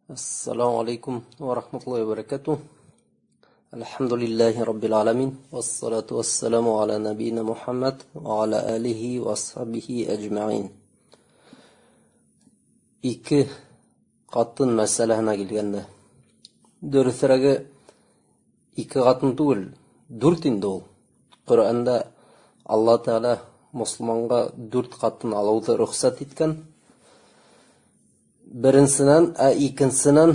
Ассаламу алейкум ва рахматуллахи ва баракатуh. Альхамдулиллахи раббил аламин. Вассалату вассаламу аля набийна Мухаммад ва аля алихи ва асхабихи әҗмәин. Ике ҡатын мәсьәләһенә килгәндә, дөрөҫөрәге, ике ҡатын түгел, дүрт инде ул. Ҡөрьәндә Алла Тәғәлә мосолманға дүрт ҡатын алыуҙы рөхсәт иткән. Беренсенән, ә икенсенән,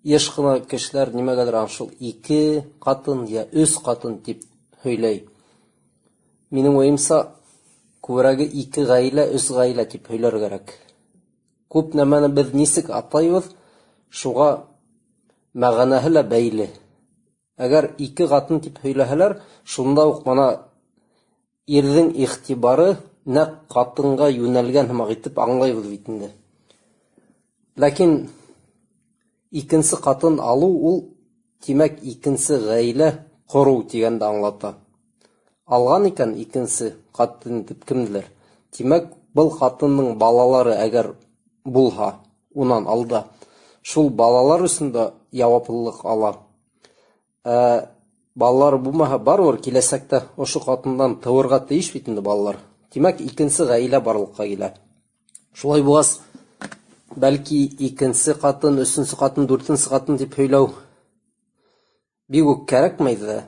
йыш ҡына кешеләр нимәгәлер ана шул ике ҡатын йә өс ҡатын тип һөйләй. Минең уйымса, күберәге ике ғаилә, өс ғаилә тип һөйләр кәрәк. Күп нәмәне беҙ нисек атайбыҙ, шуға мәғәнәһе лә бәйле. Әгәр ике ҡатын тип һөйләһәләр, шунда уҡ бына ирҙең иғтибары нәҡ ҡатынға йүнәлгән һымаҡ итеп аңлайбыҙ бит инде. Ләкин икенсе ҡатын алыу ул, тимәк, икенсе ғаилә ҡороу тигәнде аңлата. Алған икән икенсе ҡатын итеп кемделер, тимәк, был ҡатындың балалары әгәр булһа, унан алда, шул балалар өсөн дә яуаплылыҡ ала. Ә балалар булмаһа, барыбер киләсәктә ошо ҡатындан тыуырға тейеш бит инде балалар. Тимәк, икенсе ғаилә барлыҡҡа килә. Шулай булғас, бәлки икенсе ҡатын, өсөнсө ҡатын, дүртенсе ҡатын тип һөйләү бик үк кәрәкмәй ҙә.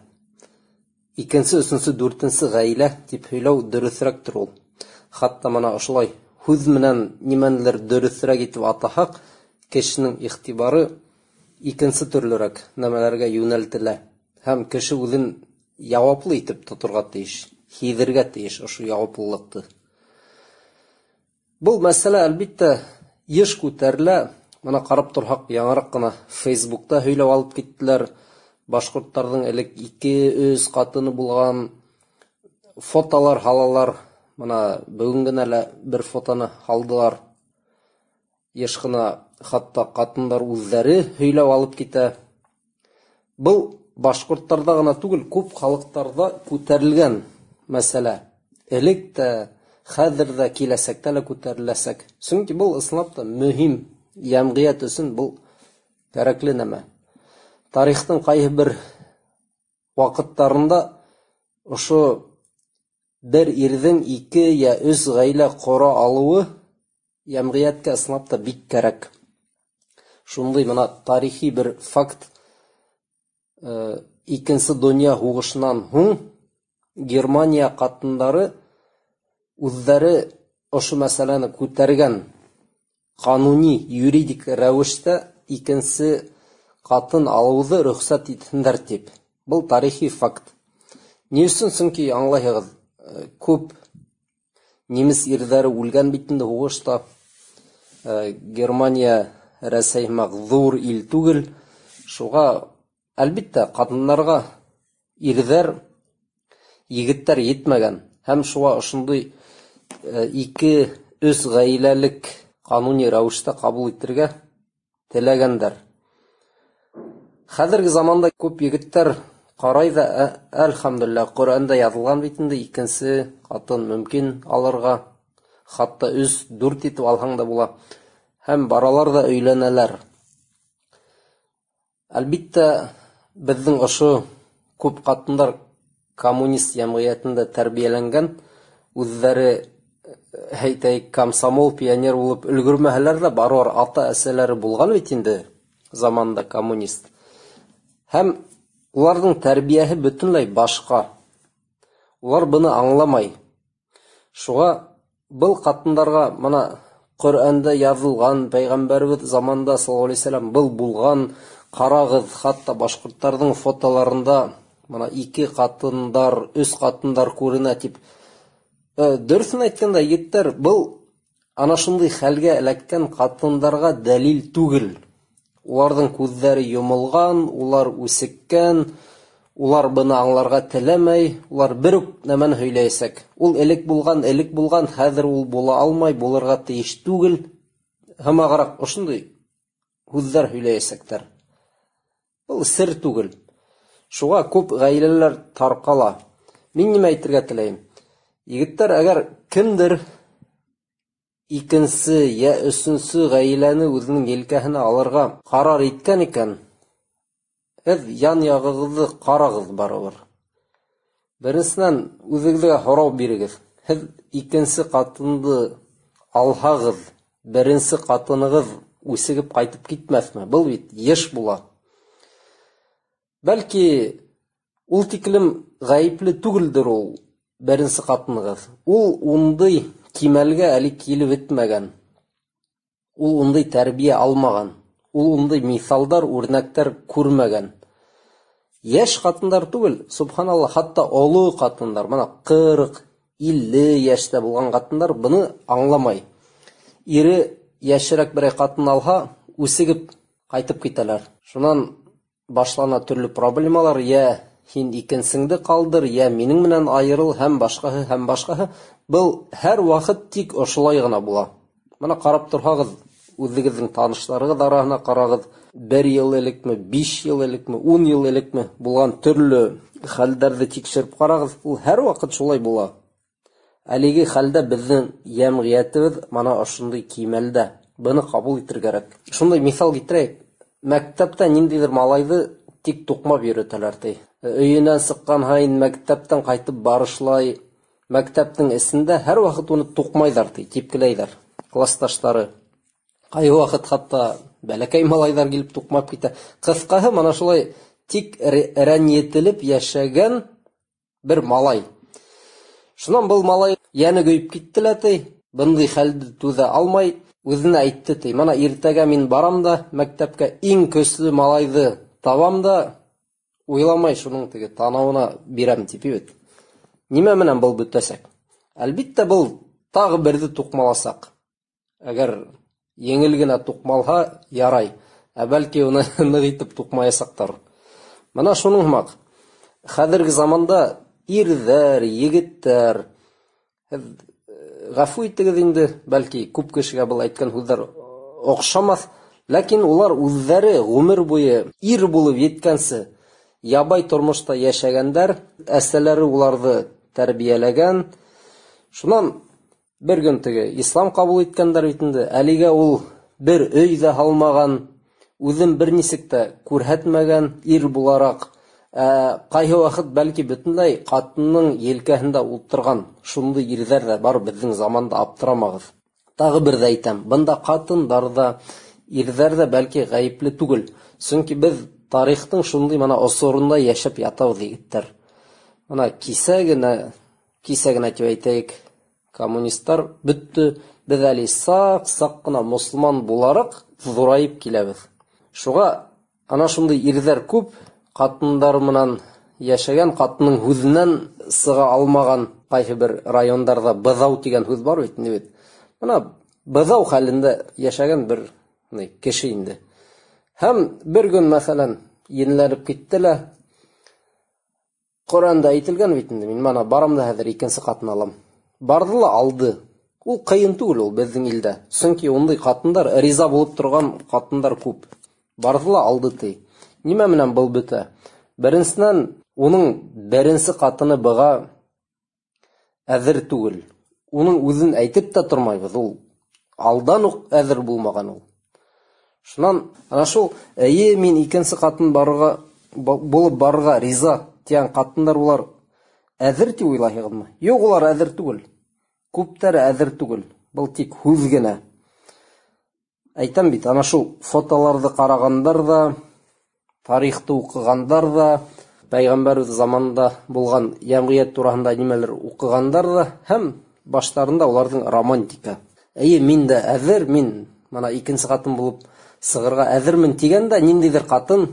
Икенсе, өсөнсө, дүртенсе ғаилә тип һөйләү дөрөҫөрәктер ул. Хатта мына ошолай һүҙ менән нимәнелер дөрөҫөрәк итеп атаһаҡ, кешенең иғтибары икенсе төрлөрәк нәмәләргә йүнәлтелә. Һәм кеше үҙен яуаплы итеп тоторға тейеш, һиҙергә тейеш ошо яуаплылыҡты. Был мәсьәлә, әлбиттә, йыш күтәрелә. Мына ҡарап торһаҡ, яңыраҡ ҡына Фейсбукта һөйләп алып киттеләр. Башҡорттарҙың элек 2-3 ҡатыны булған, фотолар һалалар. Мына бөгөн генә лә бер фотоны һалдылар. Йыш ҡына хатта ҡатындар үҙҙәре һөйләп алып китә. Был башҡорттарҙа ғына түгел, күп халыҡтарҙа күтәрелгән мәсьәлә. Элек тә, хәҙер ҙә, киләсәктә лә күтәреләсәк. Сөнки был ысынлап та мөһим, йәмғиәт өсөн был кәрәкле нәмә. Тарихтың ҡайһы бер ваҡыттарында ошо бер ирҙең 2 йә 3 ғаилә ҡора алыуы йәмғиәткә ысынлап та бик кәрәк. Шундай мына тарихи бер факт. Икенсе донъя һуғышынан һуң Германия ҡатындары үҙҙәре ошо мәсьәләне күтәргән, ҡануни, юридик рәүештә икенсе ҡатын алыуҙы рөхсәт итһендәр тип. Был тарихи факт. Ни өсөн? Сөнки аңлайһығыҙ, күп немец ирҙәре үлгән бит инде һуғышта. Германия Рәсәй һымаҡ ҙур ил түгел. Шуға, әлбиттә, ҡатындарға ирҙәр, егеттәр етмәгән. Һәм шуға ошондай 2-3 ғаиләлек ҡануни рәүештә ҡабул итергә теләгәндәр. Хәҙерге заманда күп егеттәр ҡарай ҙа, әлхәмдүлилләһ, Ҡөрьәндә яҙылған бит инде, икенсе ҡатын мөмкин алырға, хатта 3-4 итеп алһаң да була. Һәм баралар ҙа өйләнәләр. Әлбиттә, беҙҙең ошо күп ҡатындар коммунист йәмғиәтендә тәрбиәләнгән, үҙҙәре, әйтәйек, комсомол, пионер булып өлгөрмәһәләр ҙә, барыбер ата-әсәләре булған бит инде заманында коммунист. Һәм уларҙың тәрбиәһе бөтөнләй башҡа. Улар быны аңламай. Шуға был ҡатындарға мына Ҡөрьәндә яҙылған, пәйғәмбәребеҙ заманында саллаллаһу алейһи вәсәләм был булған, ҡарағыҙ, хатта башҡорттарҙың фотоларында мына 2 ҡатындар, 3 ҡатындар күренә тип. Дөрөҫөн әйткәндә, егеттәр, был ана шундай хәлгә эләккән ҡатындарға дәлил түгел. Уларҙың күҙҙәре йомолған, улар үсеккән, улар быны аңларға теләмәй, улар бер үк нәмәне һөйләйәсәк. Ул элек булған, элек булған, хәҙер ул була алмай, булырға тейеш түгел. Һымағыраҡ ошондай һүҙҙәр һөйләйәсәктәр. Был сер түгел. Шуға күп ғаиләләр тарҡала. Мин нимә әйтергә теләйем? Егеттәр, әгәр кемдер икенсе йә өсөнсө ғаиләне үҙенең елкәһенә алырға ҡарар иткән икән, һеҙ ян яғығыҙҙы ҡарағыҙ барыбер. Беренсенән, үҙегеҙгә һорау бирегеҙ. Һеҙ икенсе ҡатынды алһағыҙ, беренсе ҡатынығыҙ үсегеп ҡайтып китмәҫме? Был бит йыш була. Бәлки, ул тиклем ғәйепле түгелдер ул беренсе ҡатынығыҙ. Ул ундай кимәлгә әле килеп етмәгән. Ул ундай тәрбиә алмаған. Ул ундай миҫалдар, үрнәктәр күрмәгән. Йәш ҡатындар түгел, субханалла, хатта оло ҡатындар, мына 40, 50 йәштә булған ҡатындар быны аңламай. Ире йәшерәк берәй ҡатын алһа, үсегеп ҡайтып китәләр. Шунан башлана төрлө проблемалар, йә һин икенсеңде ҡалдыр, йә минең менән айырыл, һәм башҡаһы, һәм башҡаһы. Был һәр ваҡыт тик ошолай ғына була. Мына ҡарап торһағыҙ, үҙегеҙҙең таныштарығыҙ араһына ҡарағыҙ, 1 йыл элекме, 5 йыл элекме, 10 йыл элекме булған төрлө хәлдәрҙе тикшереп ҡарағыҙ, ул һәр ваҡыт шулай була. Әлеге хәлдә беҙҙең йәмғиәтебеҙ мына ошондай кимәлдә. Быны ҡабул итергә кәрәк. Шундай миҫал килтерәйек. Мәктәптә ниндәйҙер малайҙы тик туҡмап йөрөтәләр, ти. Өйөнән сыҡҡан һайын, мәктәптән ҡайтып барышлай, мәктәптең эсендә һәр ваҡыт уны туҡмайҙар, ти, типкеләйҙәр класташтары. Ҡайһы ваҡыт хатта бәләкәй малайҙар килеп туҡмап китә. Ҡыҫҡаһы, мына шулай тик рәнйетелеп йәшәгән бер малай. Шунан был малай йәне көйөп китте лә, ти, бындай хәлде түҙә алмай, үҙенә әйтте, ти, мына иртәгә мин барам да мәктәпкә иң көслө малайҙы табам да, уйламай шуның теге танауына бирәм, тип бит. Нимә менән был бөтәсәк? Әлбиттә, был тағы берҙе туҡмаласаҡ. Әгәр еңел генә туҡмалһа, ярай. Ә бәлки уны ныҡ итеп туҡмаясаҡтар. Мына шуның һымаҡ. Хәҙерге заманда ирҙәр, егеттәр, һеҙ ғәфү итегеҙ инде, бәлки күп кешегә был әйткән һүҙҙәр оҡшамаҫ, ләкин улар үҙҙәре ғүмер буйы ир булып еткәнсе ябай тормошта йәшәгәндәр, әсәләре уларҙы тәрбиәләгән. Шунан бер көн теге ислам ҡабул иткәндәр бит инде, әлегә ул бер өй ҙә һалмаған, үҙен бер нисек тә күрһәтмәгән ир булараҡ. Ҡайһы ваҡыт бәлки бөтөнләй ҡатынның елкәһендә ултырған шундай ирҙәр ҙә бар беҙҙең заманда, аптырамағыҙ. Тағы бер ҙә әйтәм, бында ҡатындар ҙа, ирҙәр ҙә бәлки ғәйепле түгел. Сөнки беҙ тарихтың шундай мына осоронда йәшәп ятабыҙ, егеттәр. Мына кисә генә тип әйтәйек, коммунисттар бөттө, беҙ әле саҡ-саҡ ҡына мосолман булараҡ ҙурайып киләбеҙ. Шуға ана шундай ирҙәр күп, ҡатындар менән йәшәгән, ҡатының һүҙенән сыға алмаған. Ҡайһы бер райондарҙа быҙау тигән һүҙ бар бит инде бит. Мына быҙау хәлендә йәшәгән бер кеше инде. Һәм бер көн, мәҫәлән, енләнеп китте лә, Ҡөрьәндә әйтелгән бит инде, мин мына барам да хәҙер икенсе ҡатын алам. Барҙы ла алды. Ул ҡыйын түгел ул беҙҙең илдә. Сөнки ундай ҡатындар, риза булып торған ҡатындар күп. Барҙы ла алды, ти. Нимә менән был бөтә? Беренсенән, уның беренсе ҡатыны быға әҙер түгел. Уның үҙен әйтеп тә тормайбыҙ, ул алдан уҡ әҙер булмаған ул. Шунан ана шул, эйе, мин икенсе ҡатын барырға, булып барырға риза тигән ҡатындар улар әҙер тип уйлайһығыҙмы? Юҡ, улар әҙер түгел. Күптәре әҙер түгел. Был тик һүҙ генә. Әйтәм бит, ана шул фотоларҙы ҡарағандар ҙа, тарихты уҡығандар ҙа, пәйғәмбәребеҙ заманында булған йәмғиәт тураһында нимәлер уҡығандар ҙа, һәм баштарында уларҙың романтика. Эйе, мин дә әҙер, мин мына икенсе ҡатын булып сығырға әҙермен тигәндә ниндәйҙер ҡатын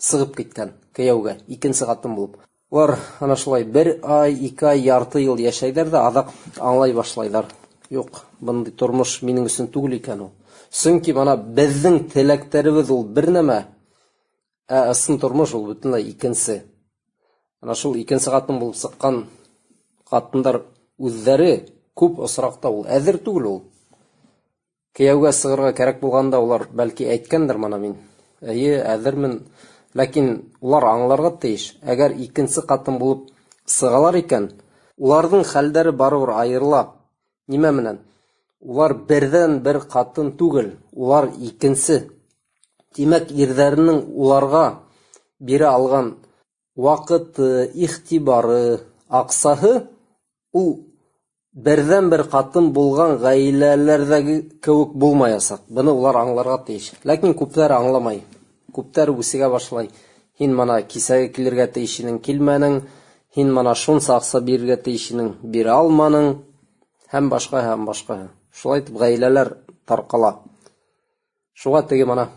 сығып киткән кейәүгә, икенсе ҡатын булып. Улар ана шулай 1 ай, 2 ай, ярты йыл йәшәйҙәр ҙә, аҙаҡ аңлай башлайҙар. Юҡ, бындай тормош минең өсөн түгел икән ул. Сөнки мына беҙҙең теләктәребеҙ ул бер нәмә, ә ысын тормош ул бөтөнләй икенсе. Ана шул икенсе ҡатын булып сыҡҡан ҡатындар үҙҙәре күп осраҡта ул әҙер түгел ул. Кейәүгә сығырға кәрәк булғанда улар бәлки әйткәндер, мына мин, эйе, әҙермен, ләкин улар аңларға тейеш. Әгәр икенсе ҡатын булып сығалар икән, уларҙың хәлдәре барыбер айырыла. Нимә менән? Улар берҙән-бер ҡатын түгел, улар икенсе. Тимәк, ирҙәренең уларға бирә алған ваҡыты, иғтибары, аҡсаһы ул берҙән-бер ҡатын булған ғаиләләрҙәге кеүек булмаясаҡ. Быны улар аңларға тейеш. Ләкин күптәр аңламай. Күптәр үсегә башлай. Һин мына кисәге килергә тейеш инең, килмәнең. Һин мына шунса аҡса бирергә тейеш инең, бирә алманың. Һәм башҡаһы, һәм башҡаһы. Шулай итеп ғаиләләр тарҡала. Шуға теге мына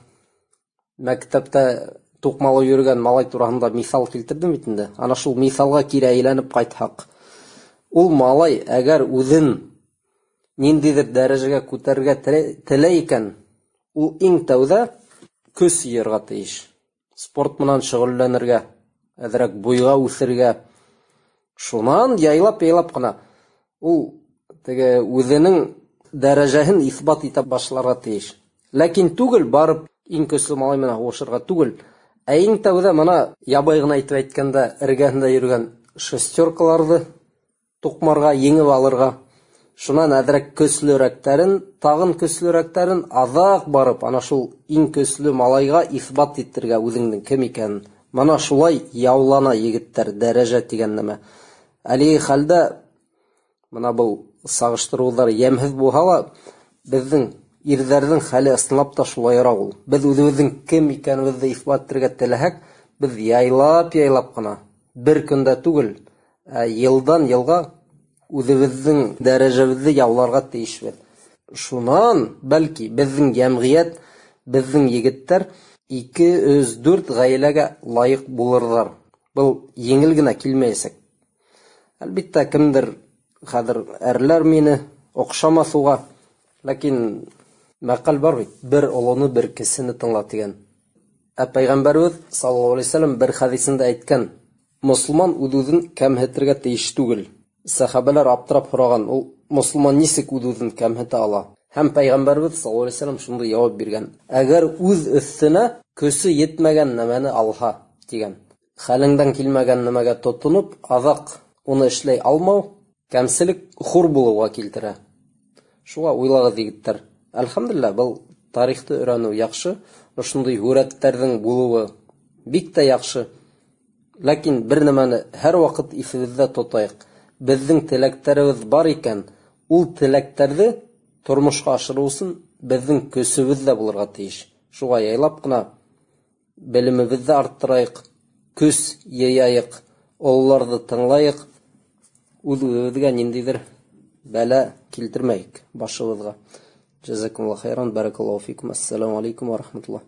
мәктәптә туҡмалы йөрөгән малай тураһында миҫал килтерҙем бит инде. Ана шул миҫалға кире әйләнеп ҡайтһаҡ. Ул малай әгәр үҙен ниндәйҙер дәрәжәгә күтәрергә теләй икән, ул иң тәүҙә көс йыйырға тейеш. Спорт менән шөғөлләнергә, әҙерәк буйға үҫергә. Шунан яйлап-яйлап ҡына ул теге үҙенең дәрәжәһен иҫбат итә башларға тейеш. Ләкин түгел барып иң көслө малай менән һуғышырға түгел, ә иң тәүҙә мына ябай ғына итеп әйткәндә эргәһендә йөрөгән шестеркаларҙы туҡмарға, еңеп алырға. Шунан әҙерәк көслөрәктәрен, тағын көслөрәктәрен аҙаҡ барып ана шул иң көслө малайға иҫбат итергә үҙеңдең кем икәнен. Мына шулай яулана егеттәр дәрәжә тигән нәмә. Әлеге хәлдә мына был сағыштырыуҙар йәмһеҙ булһа ла, беҙҙең ирҙәрҙең хәле ысынлап та шулайыраҡ ул. Беҙ үҙебеҙҙең кем икәнебеҙҙе иҫбат итергә теләһәк, беҙ яйлап-яйлап ҡына, бер көндә түгел, ә йылдан йылға үҙебеҙҙең дәрәжәбеҙҙе яуларға тейешбеҙ. Шунан, бәлки, беҙҙең йәмғиәт, беҙҙең егеттәр 2, 3, 4 ғаиләгә лайыҡ булырҙар. Был еңел генә килмәйәсәк. Әлбиттә, кемдер хәҙер әрләр мине, оҡшамаҫ уға. Ләкин мәҡәл бар бит, бер олоно, бер кесене тыңла тигән. Ә Пәйғәмбәребеҙ саллаллаһу алейһи вәсәләм бер хәдисендә әйткән: мосолман үҙ-үҙен кәмһетергә тейеш түгел. Сәхәбәләр аптырап һораған, ул мосолман нисек үҙ-үҙен кәмһетә ала? Һәм Пәйғәмбәребеҙ саллаллаһу алейһи вәсәләм шундай яуап биргән: әгәр үҙ өҫтөнә көсө етмәгән нәмәне алһа, тигән. Хәлеңдән килмәгән нәмәгә тотоноп, аҙаҡ уны эшләй алмау кәмселек, хур булыуға килтерә. Шуға уйлағыҙ, егеттәр. Әлхәмдүлилләһ, был тарихты өйрәнеү яҡшы, ошондай һүрәттәрҙең булыуы бик тә яҡшы. Ләкин бер нәмәне һәр ваҡыт иҫебеҙҙә тотайыҡ. Беҙҙең теләктәребеҙ бар икән, ул теләктәрҙе тормошҡа ашырыу өсөн беҙҙең көсөбөҙ ҙә булырға тейеш. Шуға яйлап ҡына белемебеҙҙе арттырайыҡ, көс йыяйыҡ, ололарҙы тыңлайыҡ, үҙ-үҙебеҙгә ниндәйҙер бәлә килтермәйек башыбыҙға. Джазакумуллаһу хайран, баракаллаһу фикум, ассаламу алейкум ва рахматуллаһ.